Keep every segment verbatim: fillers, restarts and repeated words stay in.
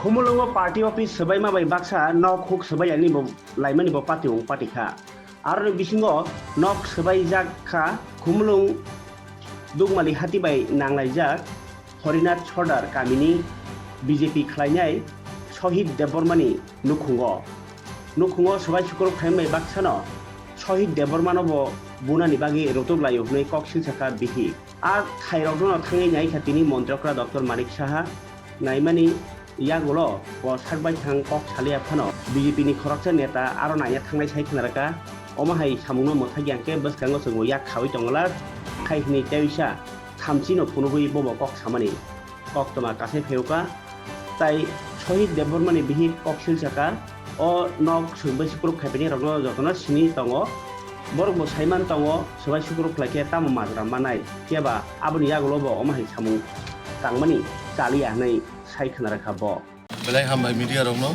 Khumulwngo party office swbaima bai baksa nok huk swbaiyani bo laimani bo pati wng pati kha. Aroni bisingo nok swbaijak kha Khumulwng Dukmali hati bai nanglaijak Horinath Sordar kamini B J P khlainai Sohit Debbarmani nukhungo. Nukhungo swbai sukruk khlaimani bai baksano Sohit Debbarmano bo bunani bagwi rotok laio hwnwi kok silsa kha bihik. A thairokno thangwi naikha tini Montri okra Doctor Manik Saha. Naimani yagulo bo sak baithang kok saliya phano B J P ni khoroksa neta aro naina thangnai sai khna rwkha. Omo hai samungno mwthagya hwnkhe bwskango chwngbo yak khaui tongo la khai hwnwi tewisa thamchino phunugwi bobo kok samani koktwma kasai phaiwkha. Tai Sohit Debbarmani bihik kok silsa kha. O nok swngbai sukruk khaiphaini rokno jotono sini tongo. Borok bo saiman tongo, swbai sukruk khlai khe tamo majra manai, phiya ba aboni yagulo bo omo hai samung tangmani chaliya hwnwi sai khna rwkha bo. Belai hambai media rokno.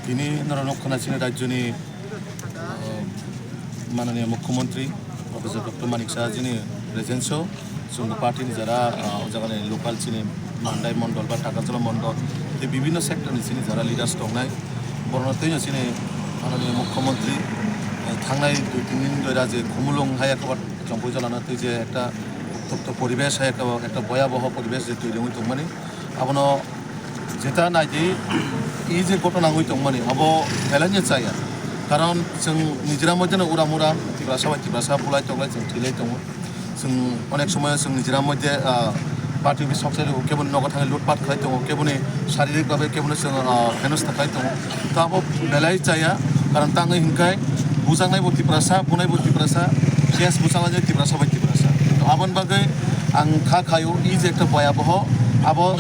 Tini norok nukha na chini rajyoni, uh, mananiya mukhyamantri Professor Doctor Manik Saha jini presence o. Chwng party ni jara, ah, o jaga ni local chini Mandai mondol ba Takarjala mondol, tei bibinno sector ni chini jara leaders tongnai, borokno tei chini mananiya mukhyamantri, eh, thangnai dui tin din doi raje Khumulwng hai ekbar chongpoi jalana tei je ekta uttopto poribesh hai ekta, ekta boyaboho poribesh je toiri wngwi tongmani, abono jeta naidi, i je ghotona wngwi tongmani, abo belai no chaya. Karon chwng nijera moddhe no uram uram, Tiprasa bai Tiprasa bulai toklai chwng thwilai tongo. Chwng onek somoyo chwng nijera moddhe, ah, party office sok sai rwgo, keboni nogo thangwi lutpat khlai tongo, keboni saririk babe kebono chwng, ah, henosta khlai tongo. To abo belai chaya, karon tangwi hinkhe bujaknai bo Tiprasa, bunai bo Tiprasa, case bujaknai Tiprasa bai Tiprasa. To aboni bagwi ang kha khaio, i je ekta boyaboho, abo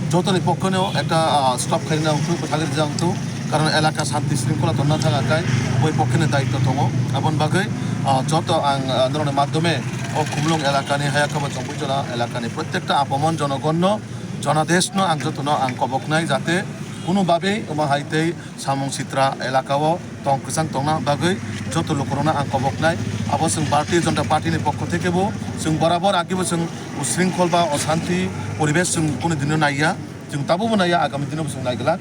jotoni pokkheno ekta, ah, stop khaina wngthok, bwthagwi rijak wngthok. Karon elaka shanti shringkhola tonna thang akai, boi pokkheno daityo tongo. Aboni bagwi, ah, joto ang, ah, norokni madhyome o Khumulwng elakani hayakha bo chongpoi jora elakani protekta apamon jonogonno, jonadeshno ang jotono ang koboknai, jate kunu babe omo hai tei samung sitra elakao tong kwchang tongna bagwi joto lukurokno ang koboknai. Abo chwng Bharatiya Janata Party ni pokho theke bo chwng borabor agi bo chwng ushringkhol ba oshanti poribesh chwng kunu dino naiya. Chwng tabukbo naiya, agami dino bo chwng naiglak.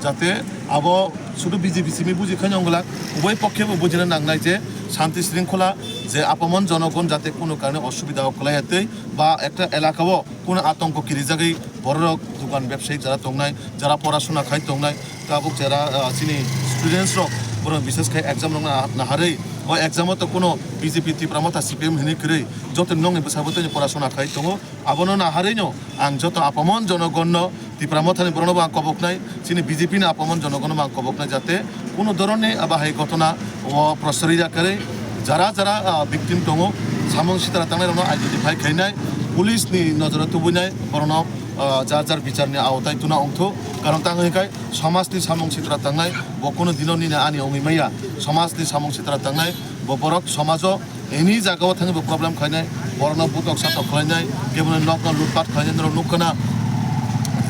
Jate abo sudu B J P simi buji khaino wngglak, uboi pokkhe bo bujina nangnai je shanti shringkhola je apamon jonogon jate kunu karone osubida o kwlaiya tei ba ekta elaka o kunu atongko kirijagwi bororok dukan bebsayik jara tongnai, jara porashona khai tongnai, tabuk jara, ah, chini students rok borok bishes khai exam rok na-, naharwi o exam o to kunu B J P Tipra Motha C P M hinwi kwrwi joto nokni bwsabo tei porashona khai tongo. Abono naharwino ang joto apamon jonogonno Tipra Mothani borokno bo ang koboknai, chini B J P ni apamon jonogonno bo ang koboknai, jate kunu dhoronni abo hai ghotona o prosroi ya kwrwi jara jara, ah, victim tongo, samung sitra tangnairokno identify khainai, police ni nojoro tubunai borokno, ah, jar jar bicharni aotai tuna wngthok. Karon tang hwnkhai somajni samung sitra tangnai bo kunu dino nini ani wngwi maya, somajni samung sitra tangnai bo borok somajo Any jagao thangwi bo problem khlainai, borokno butok satok khlainai, keboni nokno lutpat khlainai, norok nukha na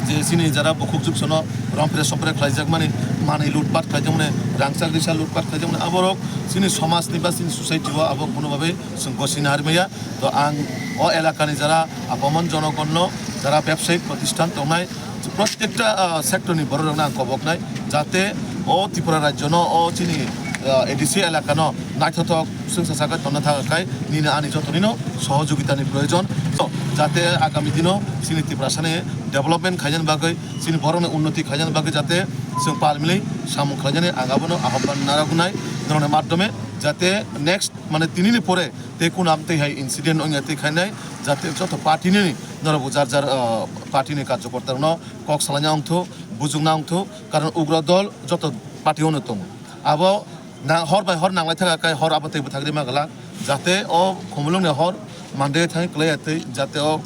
je chini jara bukhuk juksono rompre sompre khlaijakmani, manwi lutpat khlaijakmani, rangchak risa lutpat khlaijakmani, aborok chini somajni ba chini society o abo kuno babe chwng gosina harmaya. To ang o elakani jara apamon jonogonno, jara bebsayik protisthan tongnai, Protekta, ah, sector ni borok rokno ang koboknai, jate o Tripura rajyo no, o chini, ah, A D C elaka no naithothok swngsa sakha tonna thang khai nini ani joto nino sohojogita ni proyojon. To, jate agami dino chini Tiprasa ni development khainani bagwi, chini borok ni unnoti khainani bagwi jate chwng pal mili samung khlainani ang abono ahobban naragunai norokni madhyome, jate next mane tini ni pore tei kuno amtwi hai incident wngya twi khainai, jate joto party ni norok bo jar jar, ah, party ni karjokorta rokno kok salaina wngthu, bujukna wngthu, karon ugra dol joto party o no tongo. Abo na hor bai hor nanglai thaka kai hor abo tei bwthagri ma glak, jate o Khumulwng ni hor mande thangwi kwlai ya twi, jate o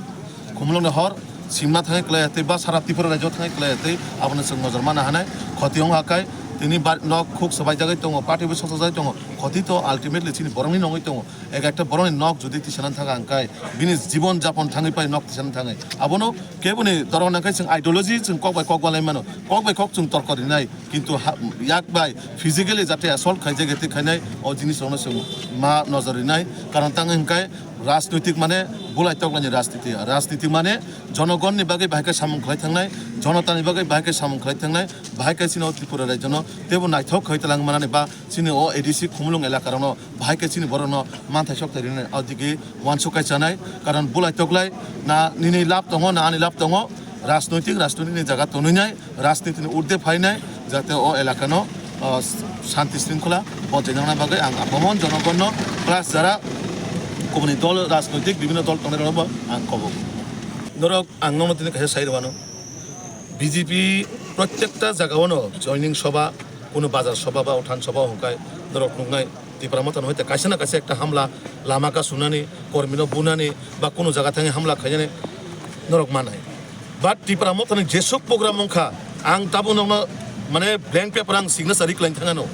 Khumulwng ni hor simna thangwi kwlai ya twi, ba sara Tripura rajyo thangwi kwlai ya twi, abono chwng nojor mana hanai khoti wng ha kai, tini bar nok khuk swbai jagwi tongo, party bo sochajagwi tongo, khoti to ultimately chini borok ni nongwi tongo. Ek ekta borokni nok jodi tisana thaka hwnkhe bini jibon japon thangwi pai nok tisana thangwi. Abono keboni dorong nangkhe chwng ideology chwng kok bai kok balai mano. Kok bai kok chwng torko rinai. Kintu ha-, yak bai physically jate assault khaijak ya twi khainai o jinis rokno chwng ma nojor rinai. Karon tang hwnkhe Rajnoitik mane bulai toklaini rajniti. Rajniti mane jonogonni bagwi bahai khe samung khlai thangnai, jonotani bagwi bahai khe samung khlai thangnai, bahai khe chini o Tripura rajyono teibo naithok khlai twlang manani ba chini o A D C Khumulwng elakarokno bahai khe chini borokno manthai sokthai rinai, o digi uansuk kai chanai. Karon bulai toklai na nini lab tongo na ani lab tongo, rajnoitik rajnoitikni jaga tonwi nai, rajnitini urde phainai, jate o elakano, o, shanti shringkhola bojai nangna bagwi ang apamon jonogonno plus jara kubuni dol rajnoitik bibhinno dol tongnairokno bo ang kobo. Norok ang nokno tini kaisa sai rwano, B J P protyekta jagaono joining soba, kuno bazar soba ba uthan soba hwnkhai norok nuknai. Tipra Mothano hoite kaisa na kaisa ekta hamla, lama kasunani, kormino bunani, ba kunu jaga thangwi hamla khainani norok manai. But Tipra Mothani jesuk program wngkha, ang tabuk nokno mane blank paper ang signature riklaini thangano.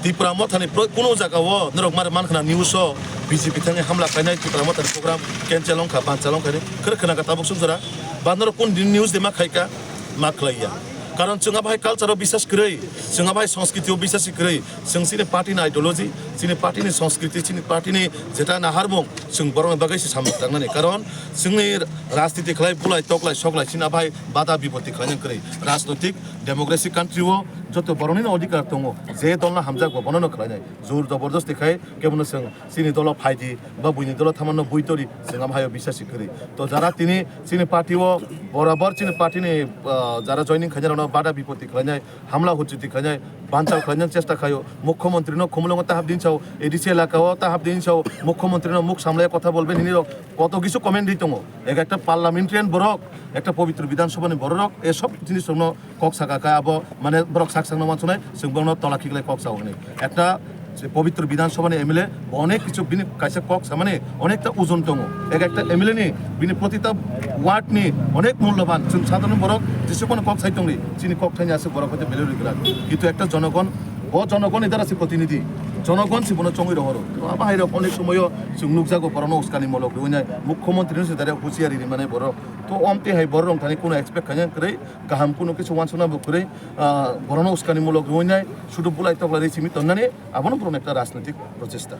Tipra Mothani pro-, kunu jaga o norok mare mankhana news o B J P thangwi hamla khainai, Tipra Mothani program cancel wngkha, banchal wngkha ni khwrwkhe naka tabuk sumsara. Ba norok kun din news de ma khaika? Ma khlaiya. Karon chwng abai culture o bisas kwrwi, chwng abai sanskriti o bisas kwrwi, chwng chini party ni ideology, chini party ni sanskriti, chini party ni jeta naharmung, chwng borokni bagwi se samung tangnani. Karon chwngni rajniti khlai bulai toklai soklai chini abai bada bipoti khlainani kwrwi. Rajnoitik democracy country o joto borokni no odhikar tongo, je dolno hamjakgo bono no khlainai. Jor jobordosti khai kebono chwng chini dolo phaidi ba buini dolo thamanno bui tori chwng am hayo bisasi kwrwi. To jara tini chini party o borabor chini party ni, ah, jara joining khainai rokno bada bipoti khlainai, hamla huchuti khlainai, banchal khlainani chesta khaio, mukhyamantri no Khumulwngo ta habdi hinsao, A D C elaka o ta habdi hinsao, mukhyamantri no muk samlai kotha bolben hini rok koto kisu comment ri tongo. Ek ekta parliamentarian borok, ekta pobitro Bidhan Sabha ni borok rok, e sob jinis rokno kok saka khe abo mane borok sak sakno uansuknai, chwng borokno tola khiklai kok sao hwnwi. Ekta je pobitro Bidhan Sabha ni M L A bo onek kichu bini kaisa kok samani onekta ojon tongo. Ek ekta M L A ni bini protita ward ni onek mulloban, chwng sadharon borok jesukhano kok sai tongdi, chini kok thaini aswk borok hoite value rwgwrak. Kintu ekta jonogon, bo jonogonni dara se protinidhi, jonogon se bono chongwi rohoro. To abo hai rok onek somoyo chwng nukjago borokno uskani mulok rwinai, mukhyamantri no se dare husiari rimani borok. To omtwi hai borok rok thani kuno expect khainai kwrwi, kaham kuno kisu uansukna bo kwrwi, ah, borokno uskani mulok rwinai, sudu bulai toklai ri simi tonnani, abono borokni ekta rajnitik prochesta.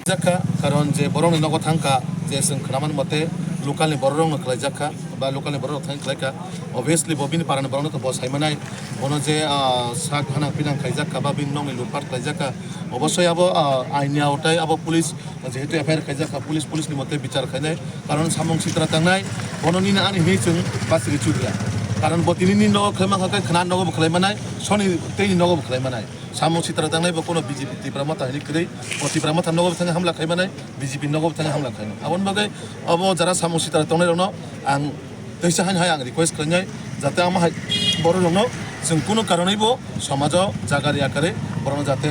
Jakha, karon je borokni nogo thangkha, je chwng khwnamani mote local ni borok rokno khlaijakha, ba local ni borok rok thangwi khlaikha, obviously bo bini parani borokno to bo saimanai, bono je, ah, sak hanang pinang khaijakha ba bini nokni lutpat khlaijakha, obosoi abo, ah, aini aotai abo police jehetu F I R khaijakha, police, police ni mote bichar khainai, karon samung sitra tangnai, bono nini ani hinwi chwng basiri chukya, karon bo tini nini nogo khlai mankha khe khna nogo bo khlai manai, soni tei ni nogo bo khlai manai. Samung sitra tangnai bo kuno B J P Tipra Motha hinwi kwrwi, bo Tipra Motha nogo bo thangwi hamla khai manai, B J P nogo bo thangwi hamla khai. Aboni bagwi abo jara samung sitra tongnai rokno ang teisa haino hai ang request khlainai, jate ama hai borok rokno chwng kuno karonwi bo somajo jaga riya kwrwi borokno jate